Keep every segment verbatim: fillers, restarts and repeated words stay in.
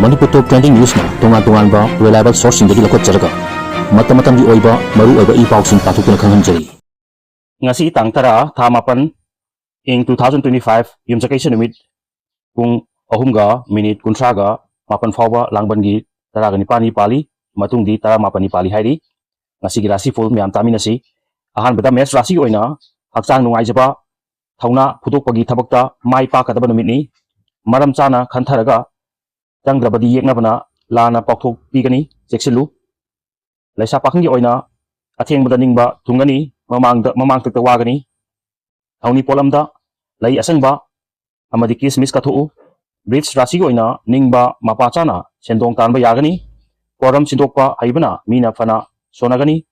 ꯃꯅꯤꯄꯨꯔ ꯇꯣꯞ trending ꯅ꯭ꯌꯨꯁꯅ ꯇꯣꯉꯥꯟ ꯇꯣꯉꯥꯟꯕ reliable ꯁꯣꯔꯁꯁꯤꯡꯗꯒꯤ ꯂꯧꯈꯠꯆꯔꯒ ꯃꯇꯝ ꯃꯇꯝꯒꯤ ꯑꯣꯏꯕ ꯃꯔꯨ ꯑꯣꯏꯕ ꯏ ꯄꯥꯎꯁꯤꯡ ꯄꯥꯊꯣꯛꯇꯨꯅ ꯈꯪꯍꯟꯖꯔꯤ꯫ ꯉꯁꯤ ꯇꯥꯡ ꯇꯔꯥ, ꯊꯥ ꯃꯥꯄꯟ, ꯏꯪ two thousand twenty five, ꯌꯨꯝꯖꯀꯩꯁ ꯅꯨꯃꯤꯠ ꯄꯨꯡ ꯑꯍꯨꯝꯒ ꯃꯤꯅꯤꯠ ꯀꯨꯟꯊ꯭ꯔꯥꯒ ꯃꯥꯄꯟ ꯐꯥꯎꯕ ꯂꯥꯡꯕꯟꯒꯤ ꯇꯔꯥꯒ ꯅꯤꯄꯥꯟꯅꯤ ꯄꯥꯜꯂꯤ, ꯃꯇꯨꯡꯗꯤ ꯇꯔꯥꯃꯥꯄꯟꯅꯤ ꯄꯥꯜꯂꯤ ꯍꯥꯏꯔꯤ꯫ ꯉꯁꯤꯒꯤ ꯔꯥꯁꯤꯐꯜ ꯃꯌꯥꯝ ꯇꯥꯃꯤꯟꯅꯁꯤ꯫ ꯑꯍꯥꯟꯕꯗ ꯃꯦꯁ ꯔꯥꯁꯤꯒꯤ ꯑꯣꯏꯅ ꯍꯛꯆꯥꯡ ꯅꯨꯡꯉꯥꯏꯖꯕ, ꯊꯧꯅꯥ ꯐꯨꯗꯣꯛꯄꯒꯤ ꯊꯕꯛꯇ ꯃꯥꯏ ꯄꯥꯛꯀꯗꯕ ꯅꯨꯃꯤꯠꯅꯤ꯫ ꯃꯔꯝ ꯆꯥꯅ ꯈꯟꯊꯔꯒ ꯆꯪꯗ꯭ꯔꯕꯗꯤ ꯌꯦꯛꯅꯕꯅ ꯂꯥꯟꯅ ꯄꯥꯎꯊꯣꯛꯄꯤꯒꯅꯤ, ꯆꯦꯛꯁꯤꯜꯂꯨ꯫ ꯂꯩꯁꯥ ꯄꯥꯈꯪꯒꯤ ꯑꯣꯏꯅ ꯑꯊꯦꯡꯕꯗ ꯅꯤꯡꯕ ꯊꯨꯡꯒꯅꯤ, ꯃꯃꯥꯡꯗ, ꯃꯃꯥꯡꯊꯛꯇ ꯋꯥꯒꯅꯤ꯫ ꯊꯧꯅꯤ ꯄꯣꯠꯂꯝꯗ ꯂꯩ ꯑꯁꯪꯕ ꯑꯃꯗꯤ ꯀꯤꯁꯃꯤꯁ ꯀꯠꯊꯣꯛꯎ꯫ ꯕ꯭ꯔꯤꯖ ꯔꯥꯁꯤꯒꯤ ꯑꯣꯏꯅ ꯅꯤꯡꯕ ꯃꯄꯥ ꯆꯥꯅ ꯁꯦꯟꯗꯣꯡ ꯇꯥꯟꯕ ꯌꯥꯒꯅꯤ꯫ ꯄꯣꯠꯂꯝ ꯁꯤꯟꯗꯣꯛꯄ ꯍꯩꯕꯅ ꯃꯤꯅ ꯐꯅ ꯁꯣꯟꯅꯒꯅꯤ꯫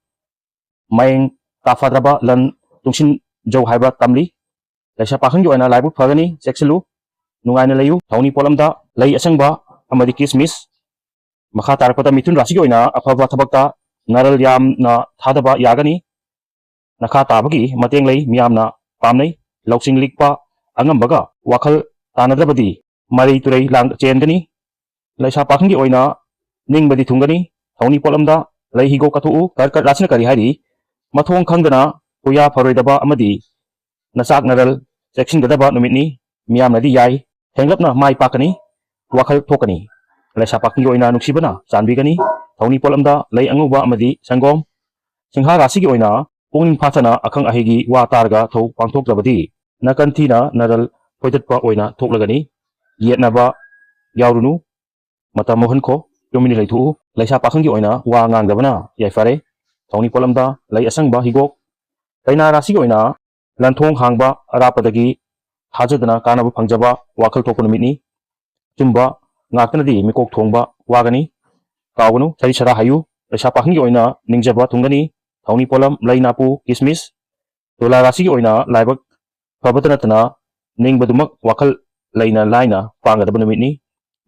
ꯃꯌꯦꯡ ꯇꯥꯐꯗ꯭ꯔꯕ ꯂꯟ ꯇꯨꯡꯁꯤꯟꯖꯧ ꯍꯥꯏꯕ ꯇꯝꯂꯤ꯫ ꯂꯩꯁꯥ ꯄꯥꯈꯪꯒꯤ ꯑꯣꯏꯅ ꯂꯥꯏꯕꯛ ꯐꯒꯅꯤ, ꯆꯦꯛꯁꯤꯜꯂꯨ꯫ ꯅꯨꯡꯉꯥꯏꯅ ꯂꯩꯌꯨ꯫ ꯊꯧꯅꯤ ꯄꯣꯠꯂꯝꯗ ꯂꯩ ꯑꯁꯪꯕ ꯑꯃꯗꯤ ꯀꯤꯁꯃꯤꯁ꯫ ꯃꯈꯥ ꯇꯥꯔꯛꯄꯗ ꯃꯤꯊꯨꯟ ꯔꯥꯁꯤꯒꯤ ꯑꯣꯏꯅ ꯑꯐꯕ ꯊꯕꯛꯇ ꯅꯔꯜ ꯌꯥꯝꯅ ꯊꯥꯗꯕ ꯌꯥꯒꯅꯤ꯫ ꯅꯈꯥ ꯇꯥꯕꯒꯤ ꯃꯇꯦꯡ ꯂꯩ, ꯃꯤꯌꯥꯝꯅ ꯄꯥꯝꯅꯩ꯫ ꯂꯧꯁꯤꯡ ꯂꯤꯛꯄ ꯑꯉꯝꯕꯒ ꯋꯥꯈꯜ ꯇꯥꯅꯗ꯭ꯔꯕꯗꯤ ꯃꯔꯩ ꯇꯨꯔꯩ ꯂꯥꯡ ꯆꯦꯟꯒꯅꯤ꯫ ꯂꯩꯁꯥ ꯄꯥꯈꯪꯒꯤ ꯑꯣꯏꯅ ꯅꯤꯡꯕꯗꯤ ꯊꯨꯡꯒꯅꯤ꯫ ꯊꯧꯅꯤ ꯄꯣꯠꯂꯝꯗ ꯂꯩ ꯍꯤꯒꯣꯛ ꯀꯠꯊꯣꯛꯎ꯫ ꯀꯔꯀꯠ ꯔꯥꯁꯤꯅ ꯀꯔꯤ ꯍꯥꯏꯔꯤ? ꯃꯊꯣꯡ ꯈꯪꯗꯅ ꯈꯨꯌꯥ ꯐꯔꯣꯏꯗꯕ ꯑꯃꯗꯤ ꯅꯆꯥꯛ ꯅꯔꯜ ꯆꯦꯛꯁꯤꯟꯒꯗꯕ ꯅꯨꯃꯤꯠꯅꯤ꯫ ꯃꯤꯌꯥꯝꯅꯗꯤ ꯌꯥꯏ꯫ ꯊꯦꯡꯂꯞꯅ ꯃꯥꯏ ꯄꯥꯛꯀꯅꯤ꯫ ꯋꯥꯈꯜ ꯊꯣꯛꯀꯅꯤ꯫ ꯂꯩꯁꯥ ꯄꯥꯈꯪꯒꯤ ꯑꯣꯏꯅ ꯅꯨꯡꯁꯤꯕꯅ ꯆꯥꯟꯕꯤꯒꯅꯤ꯫ ꯊꯧꯅꯤ ꯄꯣꯠꯂꯝꯗ ꯂꯩ ꯑꯉꯧꯕ ꯑꯃꯗꯤ ꯁꯪꯒꯣꯝ꯫ ꯁꯤꯡꯍꯥ ꯔꯥꯁꯤꯒꯤ ꯑꯣꯏꯅ ꯄꯨꯛꯅꯤꯡ ꯐꯥꯊꯅ ꯑꯈꯪ ꯑꯍꯩꯒꯤ ꯋꯥ ꯇꯥꯔꯒ ꯊꯧ ꯄꯥꯡꯊꯣꯛꯇ꯭ꯔꯕꯗꯤ ꯅꯥꯀꯟ ꯊꯤꯅ ꯅꯔꯜ ꯐꯣꯏꯗꯠꯄ ꯑꯣꯏꯅ ꯊꯣꯛꯂꯒꯅꯤ꯫ ꯌꯦꯠꯅꯕ ꯌꯥꯎꯔꯨꯅꯨ꯫ ꯃꯇꯝ ꯃꯥꯡꯍꯟꯈꯣ꯫ ꯇꯨꯃꯤꯟꯅ ꯂꯩꯊꯣꯛꯎ꯫ ꯂꯩꯁꯥ ꯄꯥꯈꯪꯒꯤ ꯑꯣꯏꯅ ꯋꯥ ꯉꯥꯡꯗꯕꯅ ꯌꯥꯏꯐꯔꯦ꯫ ꯊꯧꯅꯤ ꯄꯣꯠꯂꯝꯗ ꯂꯩ ꯑꯁꯪꯕ ꯍꯤꯒꯣꯛ꯫ ꯀꯩꯅꯥ ꯔꯥꯁꯤꯒꯤ ꯑꯣꯏꯅ ꯂꯟꯊꯣꯡ ꯍꯥꯡꯕ ꯑꯔꯥꯞꯄꯗꯒꯤ ꯊꯥꯖꯗꯅ ꯀꯥꯟꯅꯕ ꯐꯪꯖꯕ ꯋꯥꯈꯜ ꯊꯣꯛꯄ ꯅꯨꯃꯤꯠꯅꯤ꯫ ꯑꯆꯨꯝꯕ ꯉꯥꯛꯇꯅꯗꯤ ꯃꯤꯀꯣꯛ ꯊꯣꯡꯕ ꯋꯥꯒꯅꯤ꯫ ꯀꯥꯎꯒꯅꯨ, ꯁꯔꯤ ꯁꯔꯥ ꯍꯥꯏꯌꯨ꯫ ꯂꯩꯁꯥ ꯄꯥꯈꯪꯒꯤ ꯑꯣꯏꯅ ꯅꯤꯡꯖꯕ ꯊꯨꯡꯒꯅꯤ꯫ ꯊꯧꯅꯤ ꯄꯣꯠꯂꯝ ꯂꯩ ꯅꯥꯄꯨ ꯀꯤꯁꯃꯤꯁ꯫ ꯇꯨꯂꯥ ꯔꯥꯁꯤꯒꯤ ꯑꯣꯏꯅ ꯂꯥꯏꯕꯛ ꯐꯕꯇ ꯅꯠꯇꯅ ꯅꯤꯡꯕꯗꯨꯃꯛ ꯋꯥꯈꯜ ꯂꯩꯅ ꯂꯥꯏꯅ ꯄꯥꯡꯒꯗꯕ ꯅꯨꯃꯤꯠꯅꯤ꯫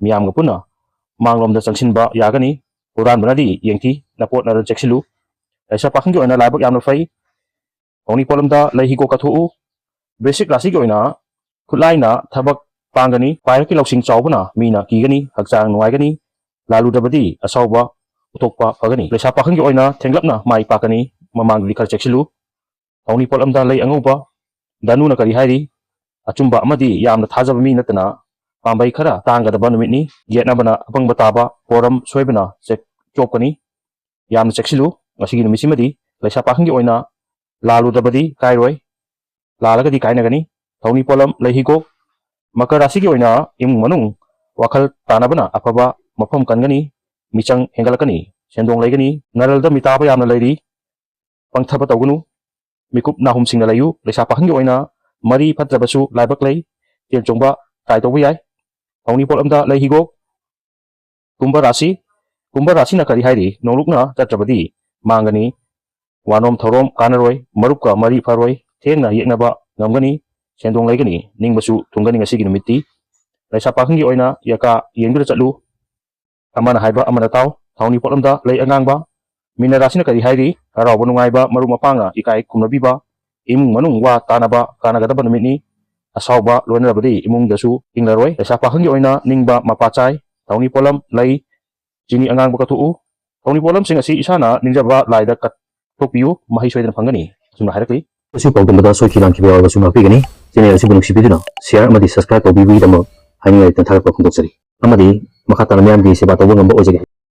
ꯃꯤꯌꯥꯝꯒ ꯄꯨꯟꯅ ꯃꯥꯡꯂꯣꯝꯗ ꯆꯪꯁꯤꯟꯕ ꯌꯥꯒꯅꯤ꯫ ꯍꯨꯔꯥꯟꯕꯅꯗꯤ ꯌꯦꯡꯊꯤ, ꯅꯄꯣꯠ ꯅꯔꯜ ꯆꯦꯛꯁꯤꯜꯂꯨ꯫ ꯂꯩꯁꯥ ꯄꯥꯈꯪꯒꯤ ꯑꯣꯏꯅ ꯂꯥꯏꯕꯛ ꯌꯥꯝꯅ ꯐꯩ꯫ ꯊꯧꯅꯤ ꯄꯣꯠꯂꯝꯗ ꯂꯩ ꯍꯤꯒꯣꯛ ꯀꯠꯊꯣꯛꯎ꯫ ꯕ꯭ꯔꯤꯁꯤꯛ ꯔꯥꯁꯤꯒꯤ ꯑꯣꯏꯅ ꯈꯨꯠꯂꯥꯏꯅ ꯊꯕꯛ ꯄꯥꯡꯒꯅꯤ꯫ ꯄꯥꯏꯔꯛꯀꯤ ꯂꯧꯁꯤꯡ ꯆꯥꯎꯕꯅ ꯃꯤꯅ ꯀꯤꯒꯅꯤ, ꯍꯛꯆꯥꯡ ꯅꯨꯡꯉꯥꯏꯒꯅꯤ꯫ ꯂꯥꯜꯂꯨꯗ꯭ꯔꯕꯗꯤ ꯑꯁꯥꯎꯕ ꯎꯊꯣꯛꯄ ꯐꯒꯅꯤ꯫ ꯂꯩꯁꯥ ꯄꯥꯈꯪꯒꯤ ꯑꯣꯏꯅ ꯊꯦꯡꯂꯞꯅ ꯃꯥꯏ ꯄꯥꯛꯀꯅꯤ꯫ ꯃꯃꯥꯡꯗꯗꯤ ꯈꯔ ꯆꯦꯛꯁꯤꯜꯂꯨ꯫ ꯊꯧꯅꯤ ꯄꯣꯠꯂꯝꯗ ꯂꯩ ꯑꯉꯧꯕ꯫ ꯙꯅꯨꯅ ꯀꯔꯤ ꯍꯥꯏꯔꯤ? ꯑꯆꯨꯝꯕ ꯑꯃꯗꯤ ꯌꯥꯝꯅ ꯊꯥꯖꯕ ꯃꯤ ꯅꯠꯇꯅ ꯄꯥꯝꯕꯩ ꯈꯔ ꯇꯥꯡꯒꯗꯕ ꯅꯨꯃꯤꯠꯅꯤ꯫ ꯌꯦꯠꯅꯕꯅ ꯑꯄꯪꯕ ꯇꯥꯕ, ꯄꯣꯔꯝ ꯁꯣꯏꯕꯅ ꯆꯦꯛ ꯆꯣꯞꯀꯅꯤ꯫ ꯌꯥꯝꯅ ꯆꯦꯛꯁꯤꯜꯂꯨ꯫ ꯉꯁꯤꯒꯤ ꯅꯨꯃꯤꯠꯁꯤꯃꯗꯤ ꯂꯩꯁꯥ ꯄꯥꯈꯪꯒꯤ ꯑꯣꯏꯅ ꯂꯥꯜꯂꯨꯗꯕꯗꯤ ꯀꯥꯏꯔꯣꯏ꯫ ꯂꯥꯜꯂꯒꯗꯤ ꯀꯥꯏꯅꯒꯅꯤ꯫ ꯊꯧꯅꯤ ꯄꯣꯠꯂꯝ ꯂꯩ ꯍꯤꯒꯣꯛ꯫ ꯃꯀꯔ ꯔꯥꯁꯤꯒꯤ ꯑꯣꯏꯅ ꯏꯃꯨꯡ ꯃꯅꯨꯡ ꯋꯥꯈꯜ ꯇꯥꯅꯕꯅ ꯑꯐꯕ ꯃꯐꯝ ꯀꯟꯒꯅꯤ꯫ ꯃꯤꯆꯪ ꯍꯦꯟꯒꯠꯂꯛꯀꯅꯤ꯫ ꯁꯦꯟꯗꯣꯡ ꯂꯩꯒꯅꯤ꯫ ꯅꯔꯜꯗ ꯃꯤꯇꯥꯕ ꯌꯥꯝꯅ ꯂꯩꯔꯤ꯫ ꯄꯪꯊꯕ ꯇꯧꯒꯅꯨ꯫ ꯃꯤꯀꯨꯞ ꯅꯥꯍꯨꯝꯁꯤꯡꯅ ꯂꯩꯌꯨ꯫ ꯂꯩꯁꯥ ꯄꯥꯈꯪꯒꯤ ꯑꯣꯏꯅ ꯃꯔꯤ ꯐꯠꯇ꯭ꯔꯕꯁꯨ ꯂꯥꯏꯕꯛ ꯂꯩ꯫ ꯆꯦꯟ ꯆꯣꯡꯕ ꯇ꯭ꯔꯥꯏ ꯇꯧꯕ ꯌꯥꯏ꯫ ꯊꯧꯅꯤ ꯄꯣꯠꯂꯝꯗ ꯂꯩ ꯍꯤꯒꯣꯛ꯫ ꯀꯨꯝꯚ ꯔꯥꯁꯤ꯫ ꯀꯨꯝꯚ ꯔꯥꯁꯤꯅ ꯀꯔꯤ ꯍꯥꯏꯔꯤ? ꯅꯣꯡꯂꯨꯛꯅ ꯆꯠꯇ꯭ꯔꯕꯗꯤ ꯃꯥꯡꯒꯅꯤ꯫ ꯋꯥꯅꯣꯝ ꯊꯧꯔꯣꯝ ꯀꯥꯟꯅꯔꯣꯏ꯫ ꯃꯔꯨꯞꯀ ꯃꯔꯤ ꯐꯔꯣꯏ꯫ ꯊꯦꯡꯅ ꯌꯦꯛꯅꯕ ꯉꯝꯒꯅꯤ꯫ ꯁꯦꯟꯗꯣꯡ ꯂꯩꯒꯅꯤ꯫ ꯅꯤꯡꯕꯁꯨ ꯊꯨꯡꯒꯅꯤ ꯉꯁꯤꯒꯤ ꯅꯨꯃꯤꯠꯇꯤ꯫ ꯂꯩꯁꯥ ꯄꯥꯈꯪꯒꯤ ꯑꯣꯏꯅ ꯌꯀꯥ ꯌꯦꯡꯗꯨꯅ ꯆꯠꯂꯨ꯫ ꯑꯃꯅ ꯍꯥꯏꯕ ꯑꯃꯅ ꯇꯥꯎ꯫ ꯊꯧꯅꯤ ꯄꯣꯠꯂꯝꯗ ꯂꯩ ꯑꯉꯥꯡꯕ꯫ ꯃꯤꯅ ꯔꯥꯁꯤꯅ ꯀꯔꯤ ꯍꯥꯏꯔꯤ? ꯍꯔꯥꯎꯕ ꯅꯨꯡꯉꯥꯏꯕ, ꯃꯔꯨꯞ ꯃꯄꯥꯡꯅ ꯏꯀꯥꯏ ꯈꯨꯝꯅꯕꯤꯕ, ꯏꯃꯨꯡ ꯃꯅꯨꯡ ꯋꯥ ꯇꯥꯅꯕ ꯀꯥꯟꯅꯒꯗꯕ ꯅꯨꯃꯤꯠꯅꯤ꯫ ꯑꯁꯥꯎꯕ ꯂꯣꯏꯅꯔꯕꯗꯤ ꯏꯃꯨꯡꯗꯁꯨ ꯏꯪꯂꯔꯣꯏ꯫ ꯂꯩꯁꯥ ꯄꯥꯈꯪꯒꯤ ꯑꯣꯏꯅ ꯅꯤꯡꯕ ꯃꯄꯥ ꯆꯥꯏ꯫ ꯊꯧꯅꯤ ꯄꯣꯠꯂꯝ ꯂꯩ꯫ ꯆꯤꯅꯤ ꯑꯉꯥꯡꯕ ꯀꯠꯊꯣꯛꯎ꯫ ꯊꯧꯅꯤ ꯄꯣꯠꯂꯝꯁꯤꯡ ꯑꯁꯤ ꯏꯁꯥꯅ ꯅꯤꯡꯖꯕ ꯂꯥꯏꯗ ꯀꯠꯊꯣꯛꯄꯤꯌꯨ꯫ ꯃꯍꯩ ꯁꯣꯏꯗꯅ ꯐꯪꯒꯅꯤ꯫ ꯑꯁꯨꯝꯅ ꯍꯥꯏꯔꯛꯂꯤ꯫ ꯑꯁꯤ ꯄꯥꯎꯗꯝꯕꯗ ꯁꯣꯏꯈꯤ ꯂꯥꯟꯈꯤꯕ ꯌꯥꯎꯔꯕꯁꯨ ꯉꯥꯛꯄꯤꯒꯅꯤ꯫ ꯆꯦꯅꯦꯜ ꯑꯁꯤꯕꯨ ꯅꯨꯡꯁꯤꯕꯤꯗꯨꯅ ꯁꯤꯌꯥꯔ ꯑꯃꯗꯤ ꯁꯕꯁꯀ꯭ꯔꯥꯏꯕ ꯇꯧꯕꯤꯕꯒꯤꯗꯃꯛ ꯍꯥꯏꯅꯤꯡꯉꯥꯏ ꯂꯩꯇꯅ ꯊꯥꯒꯠꯄ ꯐꯣꯡꯗꯣꯛꯆꯔꯤ꯫ ꯑꯃꯗꯤ ꯃꯈꯥ ꯇꯥꯅ ꯃꯤꯌꯥꯝꯒꯤ ꯁꯦꯕꯥ ꯇꯧꯕ ꯉꯝꯕ ꯑꯣꯏꯖꯒꯦ꯫